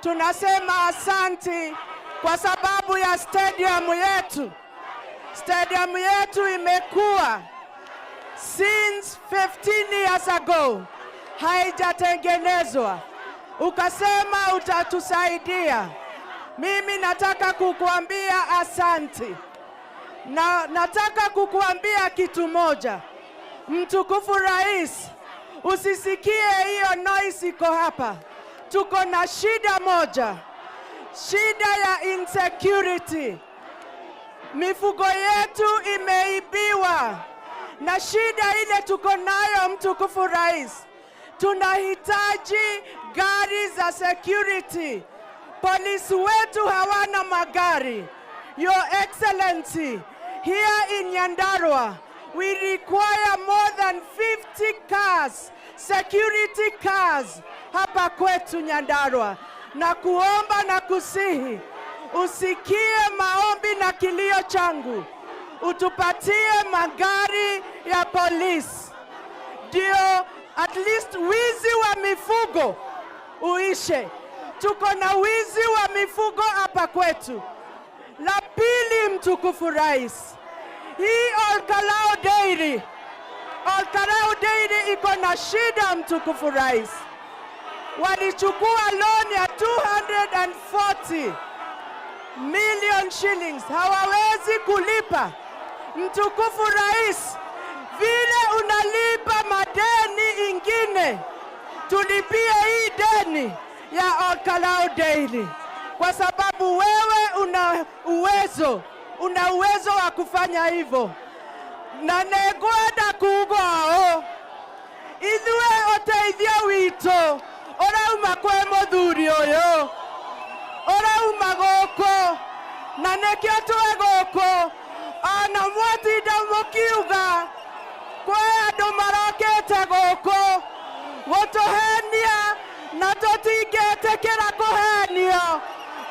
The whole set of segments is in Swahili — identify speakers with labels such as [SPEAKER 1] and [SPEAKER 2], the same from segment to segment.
[SPEAKER 1] Tunasema asanti kwa sababu ya stadium yetu. Stadium yetu imekuwa since 15 years ago haijatengenezwa. Ukasema utatusaidia. Mimi nataka kukuambia asanti, na nataka kukuambia kitu moja. Mtukufu Rais, usisikie hiyo noise iko hapa. Tuko na shida moja, shida ya insecurity. Mifugo yetu imeibiwa, na shida ile tuko nayo, mtukufu Rais, tunahitaji gari za security. Polisi wetu hawana magari. Your Excellency, here in Nyandarua, we require more than 50 cars, security cars hapa kwetu Nyandarua, na kuomba na kusihi usikie maombi na kilio changu, utupatie magari ya polisi, ndio at least wizi wa mifugo uishe. Tuko na wizi wa mifugo hapa kwetu. La pili, mtukufu Rais, hii Olkalou Dairy, Olkalou Dairy iko na shida, mtukufu Rais. Walichukua loan ya 240 million shillings, hawawezi kulipa. Mtukufu Rais, vile unalipa madeni ingine, tulipie hii deni ya Olkalou Dairy, kwa sababu wewe una uwezo wa kufanya hivyo, na nĩngwenda kuuga ũũ, ithuĩ ũteithio witũ ũrauma kwĩ mũthuri ũyũ, ũrauma gũkũ, na nĩkĩo twĩ gũkũ. Ona mwatinda mũkiuga kwĩ andũ marokĩte gũkũ gũtũhenia, na tũtingĩtĩkĩra kũhenio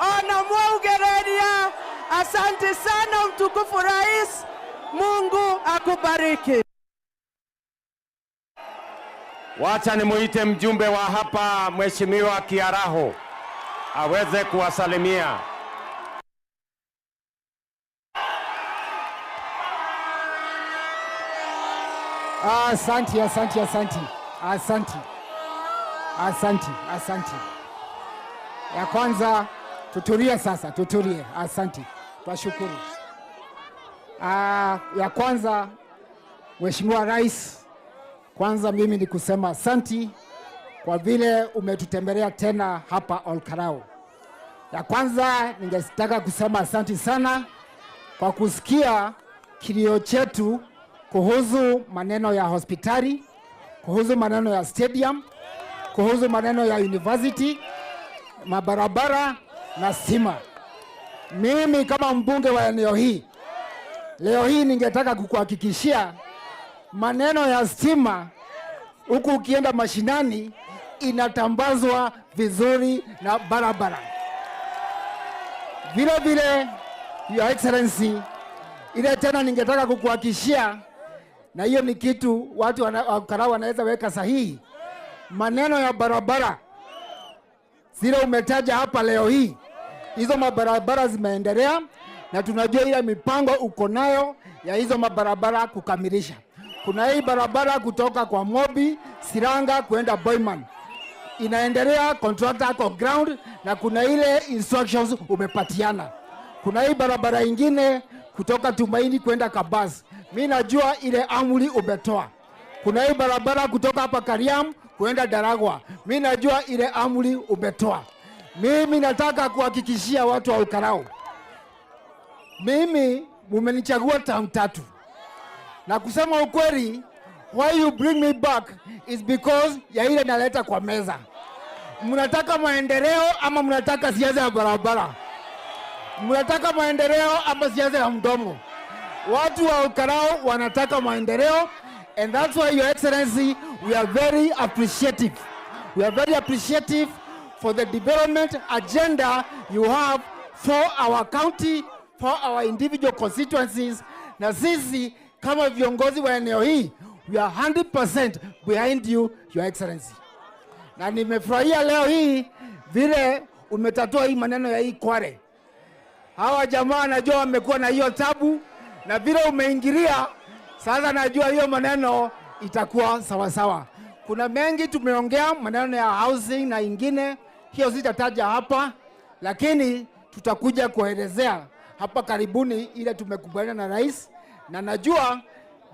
[SPEAKER 1] ona mwaugĩrĩria. Asante sana, mtukufu Rais, Mungu akubariki.
[SPEAKER 2] Wacha nimuite mjumbe wa hapa, Mheshimiwa Kiaraho, aweze kuwasalimia.
[SPEAKER 3] Asante, asante, asante, asante, asante, asante. Ya kwanza tutulie sasa, tutulie. Asante, twashukuru. Ya kwanza, Mheshimiwa Rais, kwanza mimi ni kusema asanti kwa vile umetutembelea tena hapa Olkalou. Ya kwanza ningetaka kusema asanti sana kwa kusikia kilio chetu kuhusu maneno ya hospitali, kuhusu maneno ya stadium, kuhusu maneno ya university, mabarabara na stima. Mimi kama mbunge wa eneo hii, leo hii ningetaka kukuhakikishia maneno ya stima huku ukienda mashinani inatambazwa vizuri na barabara. Vile vile, Your Excellency, ile tena ningetaka kukuhakikishia, na hiyo ni kitu watu wa wanaweza weka sahihi, maneno ya barabara zile umetaja hapa leo hii, hizo mabarabara zimeendelea na tunajua ile mipango uko nayo ya hizo mabarabara kukamilisha. Kuna hii barabara kutoka kwa Mobi Siranga kwenda Boyman inaendelea, contractor ako ground, na kuna ile instructions umepatiana. Kuna hii barabara ingine kutoka Tumaini kwenda Kabas, mi najua ile amri umetoa. Kuna hii barabara kutoka hapa Kariam kwenda Daragwa, mi najua ile amri umetoa. Mimi nataka kuhakikishia watu wa Olkalou, mimi mumenichagua term tatu, na kusema ukweli, why you bring me back is because ya ile naleta kwa meza. Mnataka maendeleo ama mnataka siasa ya barabara? Mnataka maendeleo ama siasa ya mdomo? Watu wa Olkalou wanataka maendeleo, and that's why, Your Excellency, we are very appreciative. We are very appreciative for the development agenda you have for our county, for our individual constituencies. Na sisi kama viongozi wa eneo hii, we are 100% behind you, Your Excellency. Na nimefurahia leo hii Vile umetatua hii maneno ya hii Kware, hawa jamaa najua wamekuwa na hiyo tabu, na vile umeingilia sasa, najua hiyo maneno itakuwa sawasawa. Kuna mengi tumeongea, maneno ya housing na ingine, hiyo sitataja hapa, lakini tutakuja kuelezea hapa karibuni ile tumekubaliana na rais, na najua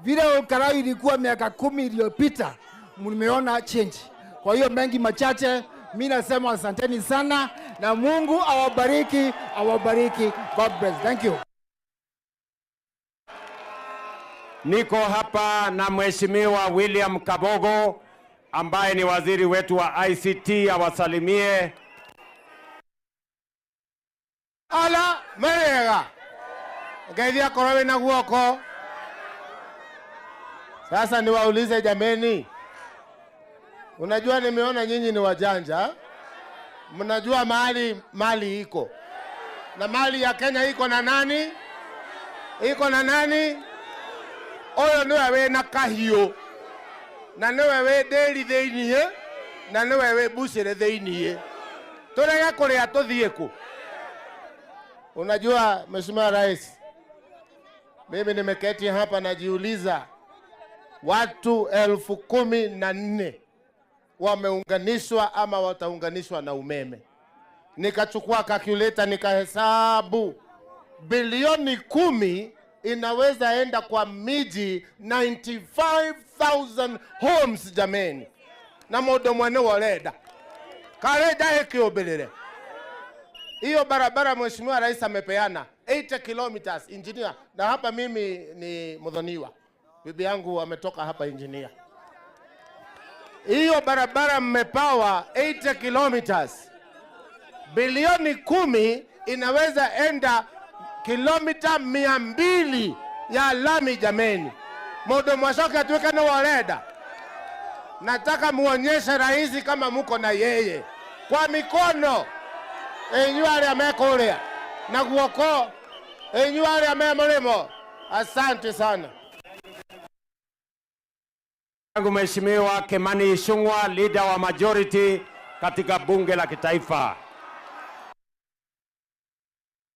[SPEAKER 3] vile Ol Kalou ilikuwa miaka 10 iliyopita, mmeona change. Kwa hiyo mengi machache, mi nasema asanteni sana na Mungu awabariki, awabariki. God bless. Thank you.
[SPEAKER 2] Niko hapa na Mheshimiwa William Kabogo ambaye ni waziri wetu wa ICT, awasalimie.
[SPEAKER 4] Ala merega ngeithia korwo wina guoko. Sasa niwaulize jameni, unajua nimeona nyinyi ni wajanja, mnajua mahali mali iko, na mali ya Kenya iko na nani? Iko na nani? Uyu niwe wina kahiũ na niwe wi ndĩri thĩiniĩ na niwe wi mbucĩrĩ thĩiniĩ, tũrege kũrĩa tũthiĩ kũ? Unajua Mheshimiwa Rais, mimi nimeketi hapa najiuliza, watu 14,000 wameunganishwa ama wataunganishwa na umeme. Nikachukua calculator nikahesabu, bilioni 10 inaweza enda kwa miji 95,000 homes jameni, na mundu mwene worenda karenda ikiumbirire. Hiyo barabara Mheshimiwa Rais amepeana 80 kilometers engineer, na hapa mimi ni mdhoniwa, bibi yangu ametoka hapa engineer. Hiyo barabara mmepawa 80 kilometers, bilioni 10 inaweza enda kilomita 200 ya lami jameni. Mundu mwacoke atuike ni worenda. Nataka muonyeshe rais kama muko na yeye kwa mikono inyu aria mekuria na guoko, inyu aria me murimo. Asante sana.
[SPEAKER 2] Mheshimiwa Kimani Ichung'wah, leader wa majority katika bunge la kitaifa.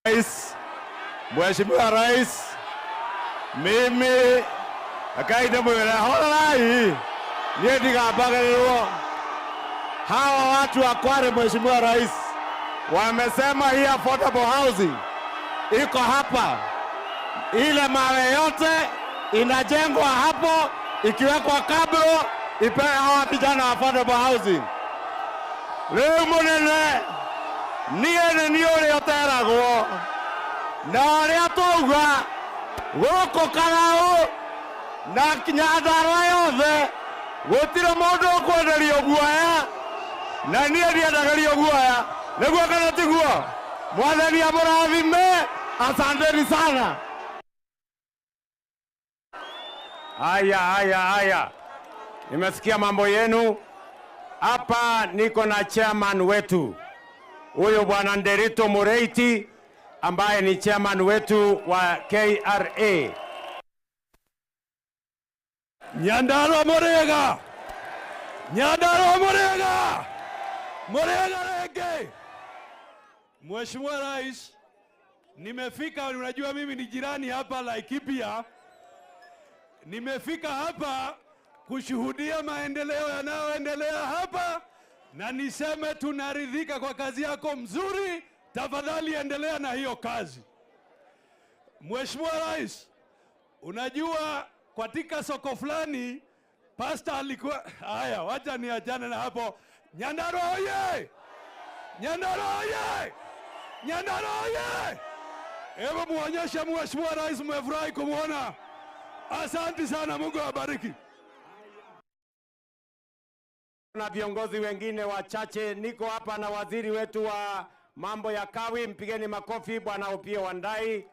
[SPEAKER 5] Rais, Mheshimiwa Rais, mimi akaide mwira horai nie ndigambagĩrĩrwo. Hawa watu wa Kware, Mheshimiwa Rais, wamesema hii affordable housing iko hapa, ile mawe yote inajengwa hapo, ikiwekwa kabro ipewe hawa vijana affordable housing. Rĩu mũnene niĩ nĩ niĩ ũrĩa ũteragwo na ũrĩa twauga gũkũ Karau na Nyandarua yothe gũtirĩ mũndũ ũkwenderio guoya, na niĩ ndiendagĩrio guoya. Nĩguo kana tiguo? Mwathani amũrathime. Asanteni sana.
[SPEAKER 2] Haya, haya, haya, nimesikia mambo yenu. Hapa niko na chairman wetu huyu Bwana Nderito Mureiti ambaye ni chairman wetu wa KRA.
[SPEAKER 5] Nyandarua murega, Nyandarua murega, murega rege. Mheshimiwa Rais, nimefika, unajua mimi ni jirani hapa Laikipia. Nimefika hapa kushuhudia maendeleo yanayoendelea hapa, na niseme tunaridhika kwa kazi yako mzuri. Tafadhali endelea na hiyo kazi. Mheshimiwa Rais, unajua katika soko fulani pastor alikuwa, haya wacha niachane na hapo. Nyandarua oye! Nyandarua oye! Nyandarua oye! Hebu muonyeshe Mheshimiwa Rais mmefurahi kumuona. Asante sana, Mungu awabariki.
[SPEAKER 2] Na viongozi wengine wachache, niko hapa na waziri wetu wa mambo ya kawi, mpigeni makofi Bwana Opiyo Wandayi.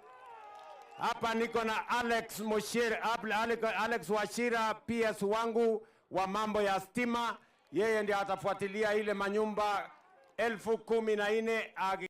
[SPEAKER 2] Hapa niko na Alex Mushir, Alex Wachira PS wangu wa mambo ya stima, yeye ndiye atafuatilia ile manyumba 14,000.